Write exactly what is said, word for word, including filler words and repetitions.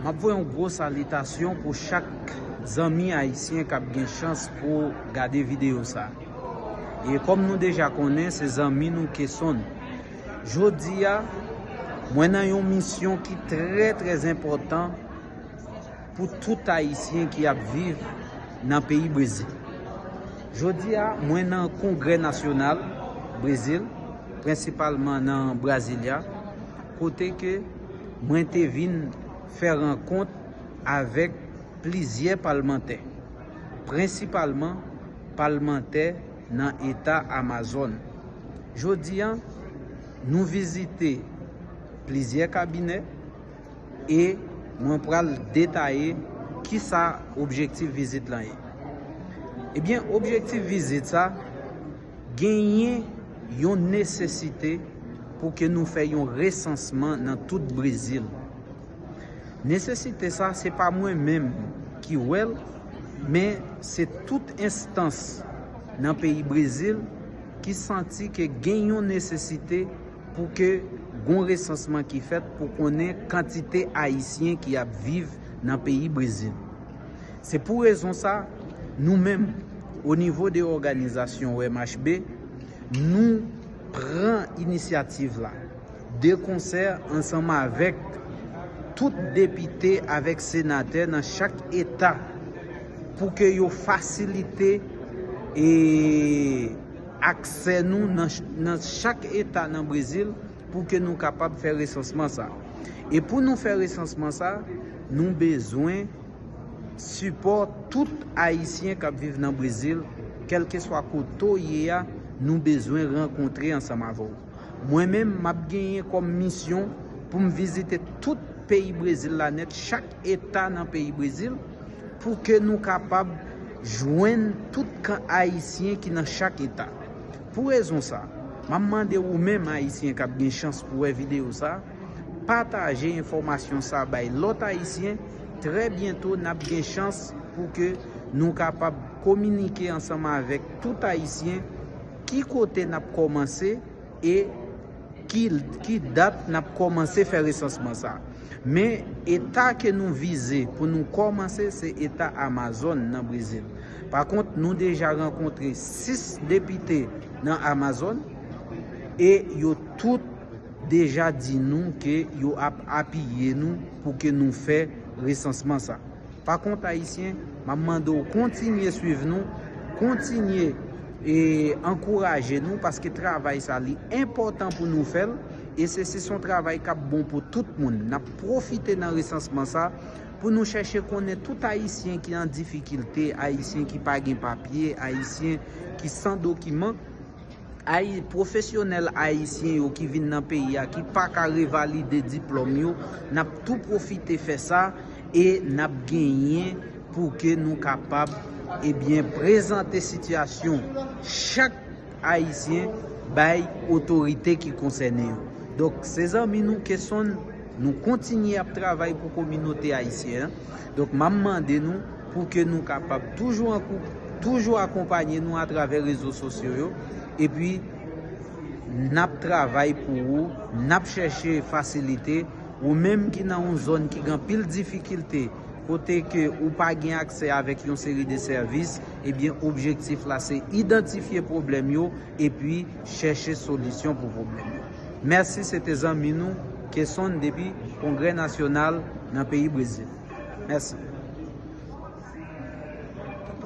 M ap voye yon gwo salitasyon pou chak zanmi ayisyen k ap gen chans pou gade videyo sa. E kòm nou deja konnen, se zanmi nou Kesonn. Jodi a, mwen nan yon misyon ki trè, trè enpòtan pou tout ayisyen ki ap viv nan peyi Brezil. Jodi a, mwen nan kongrè nasyonal Brezil, prensipalman nan Brasilia, kote ke mwen te vin fè rankont avèk plizyè palmantè, prensipalman palmantè nan eta Amazòn. Jodi a, nou vizite plizyè kabinè e mwen pral detaye kisa objektif vizit lan ye. Ebyen, objektif vizit sa, genyen yon nesesite pou ke nou fè yon resansman nan tout Brezil. Nesesite sa, se pa mwen menm ki wè l, men se tout enstans nan peyi Brezil ki santi ke gen yon nesesite pou ke gon resansman ki fèt pou konnen kantite ayisyen ki ap viv nan peyi Brezil. Se pou rezon sa, nou menm, o nivo de òganizasyon O M H B, nou pran inisyativ la de konsè ansanm avèk tout depite avèk senatè nan chak eta pou ke yo fasilite e aksè nou nan, nan chak eta nan Brezil pou ke nou kapab fè resansman sa. E pou nou fè resansman sa, nou bezwen sipò tout ayisyen k ap viv nan Brezil, kèlkeswa kote w ye a, nou bezwen rankontre ansanm avè w. Mwen menm, m ap genyen kòm misyon pou m vizite tout peyi Brezil la nèt, chak eta nan peyi Brezil, pou ke nou kapab jwenn tout kan ayisyen ki nan chak eta. Pou rezon sa, m ap mande ou menm ayisyen k ap gen chans pou wè videyo sa, pataje enfòmasyon sa bay lòt ayisyen. Trè byento, n ap gen chans pou ke nou kapab kominike ansanm avèk tout ayisyen ki kote n ap kòmanse e ki, ki dat n ap kòmanse fè resansman sa. Men eta ke nou vize pou nou kòmanse, se eta Amazòn nan Brezil. Pa kont, nou deja rankontre sis depite nan Amazòn e yo tout deja di nou ke yo ap apiye nou pou ke nou fè resansman sa. Pa kont, ayisyen, m ap mande w kontinye swiv nou, kontinye e ankouraje nou, paske travay sa, li enpòtan pou nou fè l, e se, se yon travay k ap bon pou tout moun. N ap pwofite nan resansman sa pou nou chèche konnen tout ayisyen ki an difikilte, ayisyen ki pa gen papye, ayisyen ki san dokiman, ay, pwofesyonèl ayisyen yo ki vin nan peyi a, ki pa ka revalide diplòm yo, n ap tou pwofite fè sa e n ap genyen pou ke nou kapab, ebyen, prezante sitiyasyon chak ayisyen bay otorite ki konsène yo. Donk, se zanmi nou Kesonn, nou kontinye ap travay pou kominote ayisyen an. Donk, m ap mande nou pou ke nou kapab toujou ankou-, toujou akonpanye nou atravè rezo sosyo yo. Epi, n ap travay pou ou, n ap chèche fasilite. Ou menm ki nan yon zòn ki gen anpil difikilte, kote ke ou pa gen aksè avèk yon seri de sèvis, ebyen, objektif la se idantifye pwoblèm yo epi chèche solisyon pou pwoblèm yo. Mèsi, se te zanmi nou, Kesonn, depi Kongrè Nasyonal nan peyi Brezil. Mèsi.